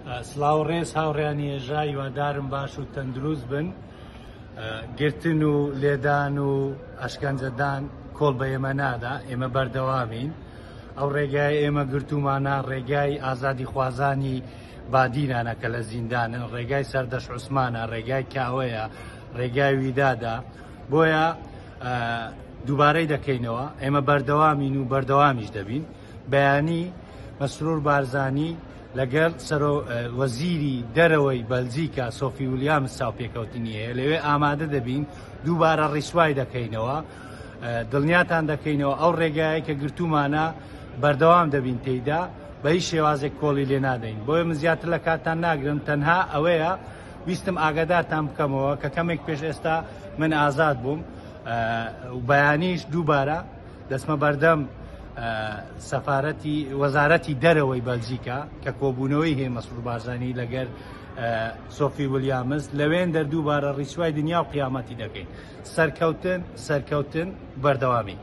سڵاو ڕێز هاوڕێیانی هێژا، هیوادارم باش و تەندروست بن. گرتن و لێدان و ئەشکەنجەدان کۆڵ بە ئێمە نادا، ئێمە بەردەوامین. ئەو ڕێگای ئێمە گرتومانە ڕێگای ئازادیخوازانی بادینانە کە لە زیندانن، ڕێگای سەردەش عوسمانە، ڕێگای کاوەیە، ڕێگای ویدادە. بۆیە دووبارەی دەکەینەوە، ئێمە بەردەوامین و بەردەوامیش دەبین. بەیانی مەسرور بارزانی لەگەڵ سەرۆ وەزیری دەرەوەی بەلجیکا سۆفی ولیامز چاوپێکەوتنی هەیە، لەوێ ئامادە دەبین، دووبارە ڕیسوای دەکەینەوە، دڵنیاتان دەکەینەوە ئەو ڕێگایە کە گرتومانە بەردەوام دەبین تێیدا، بە هیچ شێوازێک کۆڵی لێ نادەین. بۆیە من زیاتر لە کاتتان ناگرم، تەنها ئەوەیە ویستم ئاگادارتان بکەمەوە کە کەمێک پێش ئێستا من ئازاد بووم و بەیانیش دووبارە دەچمە بەردەم سەفارەتی وەزارەتی دەرەوەی بەلجیکا کە کۆبوونەوەی هەیە مەسرور بارزانی لەگەر سۆفی ولیامز، لەوێن دەردووبارە ڕیسوای دنیا و قیامەتی دەکەین. سەرکەوتن، سەرکەوتن، بەردەوامی.